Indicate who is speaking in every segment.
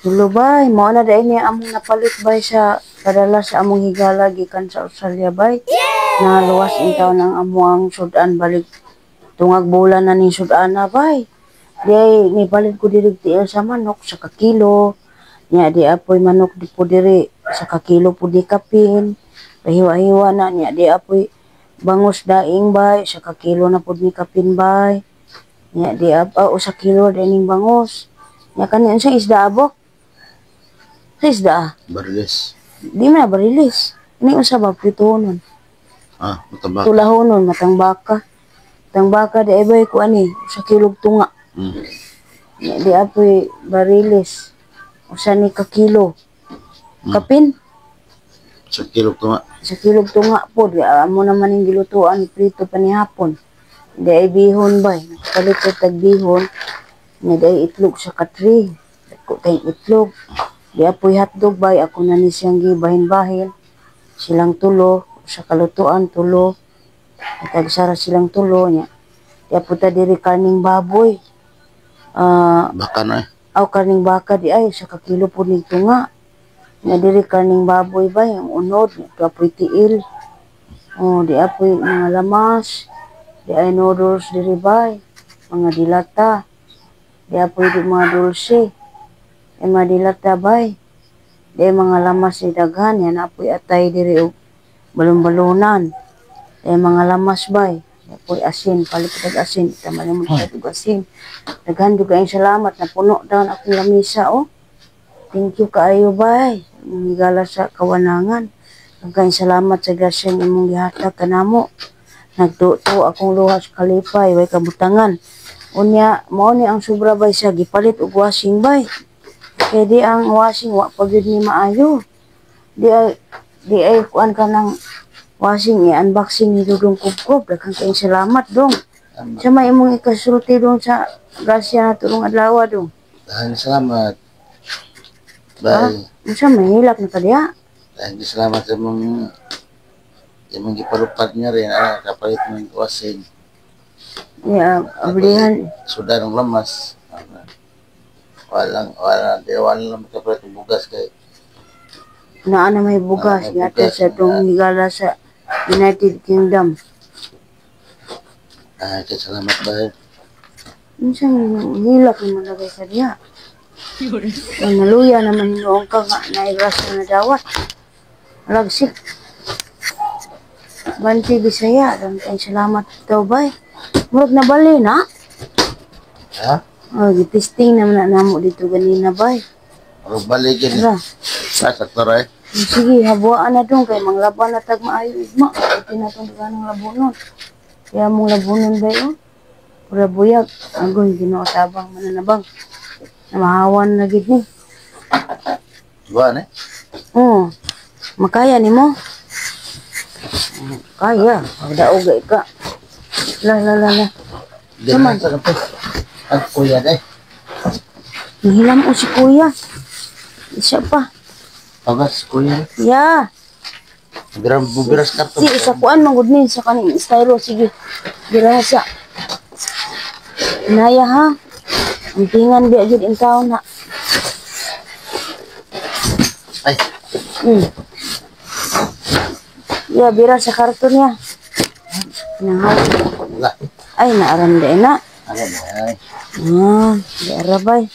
Speaker 1: Tulo, bay, mao na dahil niya among napalit, bay, sa padala sa among higala gikan sa Australia, bay. Naluwas in taon ang amuang sudan, balik tungag bulan na ning sudana, bay. Di ay nipalit ko diri tiil sa manok sa kakilo. Nya di apoy manok di po diri sa kakilo po di kapin. Pahiwa-hiwa na niya, di apoy bangos daing, bay, sa kakilo na pud ni kapin, bay. Nya di ap ah, usa kilo din ning bangos. Nya kani, unsa isda abok? Sa isda ah?
Speaker 2: Barilis.
Speaker 1: Di man na barilis. Ini unsa ba, pritohonon?
Speaker 2: Ah, mataba.
Speaker 1: Tulahonon, matang baka. Matang baka di ay bay ko ani, usa kilog tunga. Nya di apoy barilis. Usa ni ka kilo. Kapin?
Speaker 2: Sa kilo tunga.
Speaker 1: Sa kilog tunga po. Di amo naman yung gilutuan, prito pa ni hapon. Di ay bihon, bay. Nakapalit ko tag bihon. Nya di ay itlog sa katri. Dako tayong itlog. Di apoy hotdog, bay. Ako na ni siyang gibahin-bahin. Silang tulo. Sa kalutuan, tulo. Tagsara silang tulo niya. Di apo ta diri karning baboy. Ah,
Speaker 2: Baka na eh.
Speaker 1: aw, karning baka di ay sa kakilo po ni tunga. Nga diri karning baboy, bay, ang unod, di apoy tiil. Oh, di apoy mga lamas. Di ay noodles diri, bay. Mga dilata. Di apoy di mga dulce. Ay mga dilata, bay. Di ay mga lamas ni daghan, yan apoy atay diri og balon-balonan. Di ay mga lamas, bay. Di apoy asin, palit tag asin, tama mo og asin. Daghan jud kayong salamat, napuno daw akong lamisa oh. Thank you kaayo, bay. Imong higala sa kawanangan. Daghan salamat sa grasyang imong gihatag kanamo. Nagtuto akong luha sa kalipay, way kabutangan. Unya, mao ni ang sobra, bay, sa gipalit og washing, bay. Kay di ang washing wa pa gyud ni maayo. Di ay kuan ka ng washing, i-unboxing ni Dudong Kubkob. Daghang kayong salamat dong. Sa may imong ikasulti dong sa grasya na turong adlaw dong.
Speaker 2: Dahil salamat. Bye.
Speaker 1: Unsa mahilak na ka diha?
Speaker 2: Dahil salamat sa imong gipalupad niya rin. Ah, kapalit mo yung washing.
Speaker 1: Ya, ablihan.
Speaker 2: Suda ng lamas. Walang, wala, di wala lang kapalit ng bugas kay
Speaker 1: Naa na may bugas
Speaker 2: Naa may
Speaker 1: yata
Speaker 2: bugas,
Speaker 1: sa tong higala sa United Kingdom.
Speaker 2: Ah, kay salamat, bay.
Speaker 1: Unsa hilak naman lagay sa diha? Ay, naluya naman noong ka nga naigrasya na dawat. Lagsik. Banti Bisaya, dami kayong salamat daw, bay. Murag nabali na.
Speaker 2: Ha?
Speaker 1: Oh, gitisting naman na namo dito ganina, bay.
Speaker 2: Murag balik yun.
Speaker 1: Tara.
Speaker 2: Ah, sakto ra eh.
Speaker 1: Sige, habuaan na dong kay manglaban na tag maayo igma. Iti na tong ng labunon. Kaya mong labunon, bay oh. Pura buyag. Agoy, Ginoo tabang mananabang. Namahawan na gid ni.
Speaker 2: Buwan eh.
Speaker 1: Oh. Makaya nimo? Kaya. Pagdaog ka. La la la la.
Speaker 2: Ganun sa kape. Ang kuya eh.
Speaker 1: Nahilam o si kuya. Isa pa.
Speaker 2: Pagas, kuya.
Speaker 1: Ya.
Speaker 2: Biram, bubiras karton.
Speaker 1: Si isa kuan man gud ni sa kaning styro, sige. Dirasa. Naya ha. Ang tingan biya jud in taon na.
Speaker 2: Ay,
Speaker 1: Ya, bira sa karton niya. Nahaw.
Speaker 2: Wala.
Speaker 1: Ay, naaram din na.
Speaker 2: Ano ba? Ay.
Speaker 1: Ah, di arabay.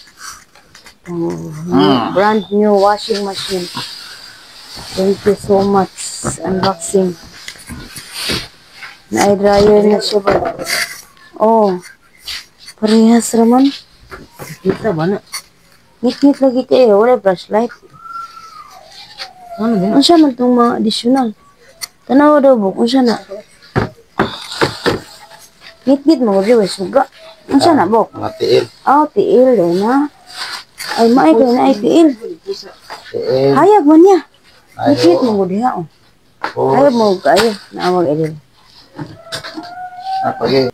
Speaker 1: Oh, brand new washing machine. Thank you so much. Unboxing. Na dryer na siya ba? Oh. Parehas raman.
Speaker 3: Kita ba na?
Speaker 1: Ngit-ngit lagi kayo. Wala flashlight.
Speaker 3: Ano din?
Speaker 1: Unsa man tong mga additional? Tanawa daw buk, unsa na? Ngit-ngit mo gud suga. Unsa na bok?
Speaker 2: Mga tiil.
Speaker 1: Ah, tiil eh na. Ay, maay kay na ay tiil.
Speaker 2: Tiil.
Speaker 1: Hayag man niya.
Speaker 2: Ayo.
Speaker 1: Ngit-ngit mo gud diha oh.
Speaker 2: Oh,
Speaker 1: Hayag mo kayo. Naawag edil.
Speaker 2: Ah, pagi.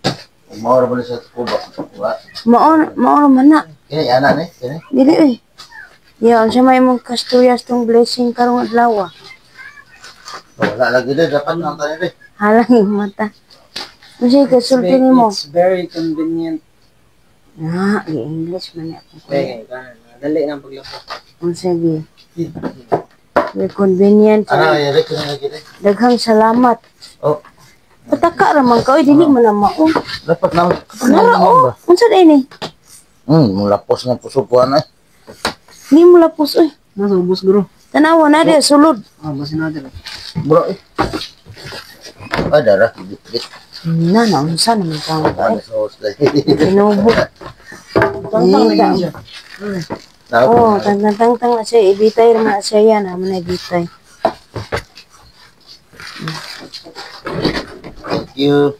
Speaker 2: Maura ba sa kuba? Kuba.
Speaker 1: Mao mao man na.
Speaker 2: Kini ana ni, kini.
Speaker 1: Dili oy. Ya, unsa may imong kasturya tong blessing karong adlaw?
Speaker 2: Wala lagi din dapat nang tani din.
Speaker 1: Halang yung mata. Unsa kasulti nimo?
Speaker 3: It's very convenient.
Speaker 1: Ah, i-English man ni akong kuya.
Speaker 3: Eh, dali nang paglabot.
Speaker 1: Sige. Very convenient.
Speaker 2: Ano, yari ko na kita.
Speaker 1: Daghang salamat.
Speaker 2: Oh,
Speaker 1: Pataka ra man ka, oy, dili man na mao.
Speaker 2: Dapat na.
Speaker 1: Nara oh. Unsa day ni?
Speaker 2: Lapos na pusupuan eh.
Speaker 1: Di mo lapos oy.
Speaker 3: Nasa ubos guro.
Speaker 1: Tanawa na di sulod.
Speaker 3: Ah, basin natin.
Speaker 2: Bro eh. Ah, darah. Bit-bit.
Speaker 1: Na na unsa naman ka
Speaker 2: Ano sauce dahil.
Speaker 1: Tinubo.
Speaker 3: Tangtang lagi siya.
Speaker 1: Oh, tang tang tang tang na siya ibitay ra man na siya yan, amo na ibitay.
Speaker 2: Thank you.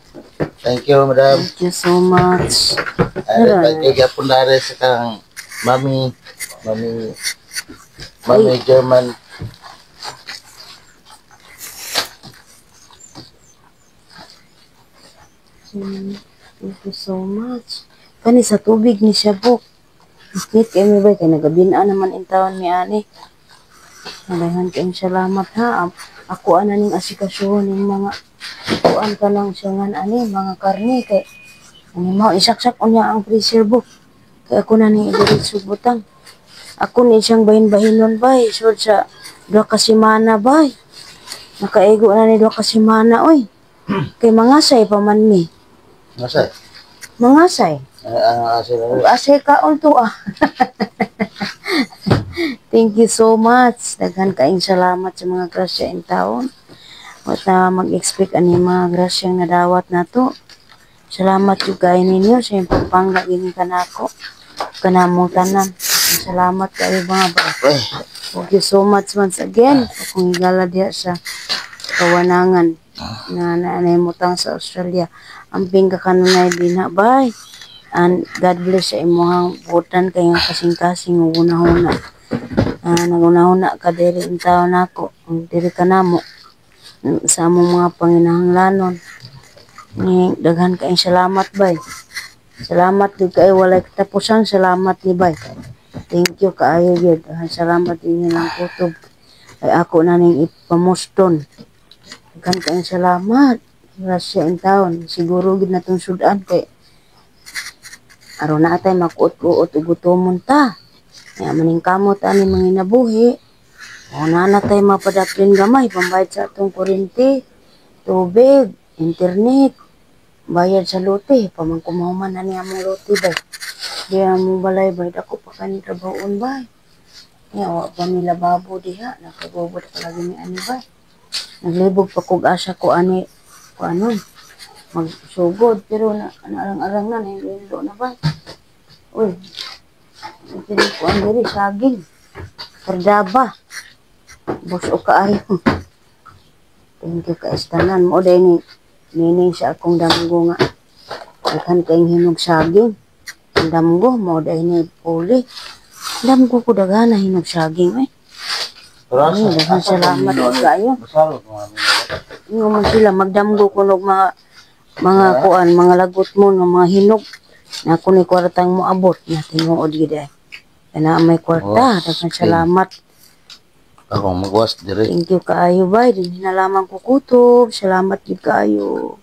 Speaker 2: Thank you, madam.
Speaker 1: Thank you so much.
Speaker 2: Ay, thank you gyapon dare sa kang mami, mami, mami German.
Speaker 1: Thank you so much. Kani sa tubig ni siya buk. Isnit kay mi bay kay nagabina naman in taon mi ani. Nagdahan kayong salamat ha. Ako ana ning asikasyon ning mga kuan ka lang siya nga ani mga karne kay ani mo isaksak unya ang freezer book. Kay ako na ning idiretso butang. Ako ni siyang bahin-bahinon bay. Sud sa 2 ka semana bay. Nakaigo na ni 2 ka semana oy. Kay mangasay pa man mi.
Speaker 2: Nasa?
Speaker 1: Mangasay.
Speaker 2: Ang asa na.
Speaker 1: Ug asay kaon to ah. Thank you so much. Daghan kaayong salamat sa mga grasya in taon. Wa ta mag-expect ani mga grasyang nadawat nato. Salamat jud kaayo ninyo sa inyong pagpangga gini kanako. Kanamong tanan. Salamat kaayo mga ba.
Speaker 2: Uy,
Speaker 1: Thank you so much once again. Akong higala diha sa kawanangan na naanay mutang sa Australia. Amping ka kanunay dinha bay. And God bless sa imuhang butan kay nga kasing-kasing ug hunahuna. Ah, nagunahuna ka diri in taon nako. Ug diri ka namo sa among mga panginahanglanon. Ni daghan kaayong salamat bay. Salamat gyud kaayo, walay katapusan salamat ni bay. Thank you kaayo gyud. Daghan salamat inyo lang kutob. Ay ako na ning ipamuston. Daghan kaayong salamat. Grasya in taon. Siguro gid natong sudan kay aron na atay makuot-kuot ug gutomon ta. Kaya maning kamot ani mga inabuhi. O na na tay mapadaplin gamay pambayad sa atong kuryente, tubig, internet, bayad sa lote. Pamangkumahuman na niya among lote bay. Di among balay bay. Dako pa kani trabahoon bay. Ya, wa pa mi lababo diha. Nakagubot pa lagi ni ani bay. Naglibog pa kog asa ko ani ko anon. Magsugod pero na naarang-arang na nahilo na bay. Uy. Diri ko ang diri saging. Kardaba. Buso kaayo. Thank you kay tanan mo day ni nining sa akong damgo nga. Daghan kayong hinog saging. Ang damgo mo day ni puli. Damgo ko daghan na hinog saging eh.
Speaker 2: Pero
Speaker 1: Ay, daghan salamat kaayo.
Speaker 2: Masarap mga
Speaker 1: Ingon man sila magdamgo kunog mga kuan, mga lagot mo ng mga hinog. Na ako ni kwartang mo abot na tinuod gid ay. Kana may kwarta, daghan salamat.
Speaker 2: Ako magwas dire.
Speaker 1: Thank you kaayo bay, dinhi na lamang ko kutob. Salamat gid kaayo.